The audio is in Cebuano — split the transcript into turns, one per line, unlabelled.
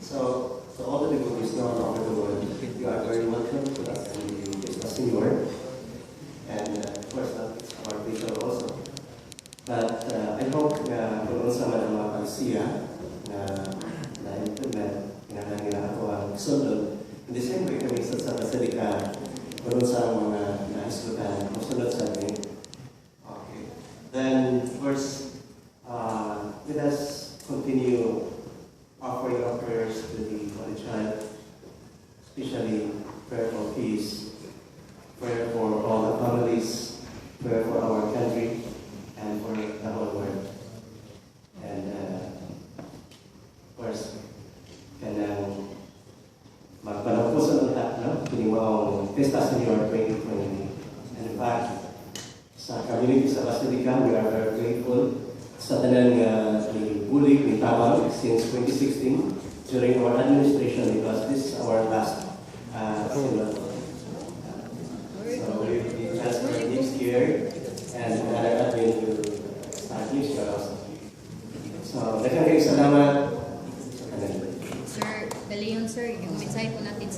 So, to all the devotees now all over the world, you are very welcome to attend the Fiesta Señor. And of course, it's our pleasure also. But I hope nga kung unsa man ang mga palisiya na na-implement, kinahanglan nila ato ang sundon. In the same way, kami sa Basilica, kung unsa ang mga nahisgutan, mosunod sa amin. Okay. Then, first, let us continue offering our prayers to the Holy Child, especially prayer for peace, prayer for all the families, prayer for our country, and for the whole world. And of course, kanang magpanagpuson unta, no? Kini maong Fiesta Señor 2020. And in fact, sa community sa Basilica, we are very grateful sa tanan nga ni bulig, ni tabang since 2016 during our administration because this is our last synod. So we will be transferred next year and another admin will start next year also. So, daghang kaayo salamat.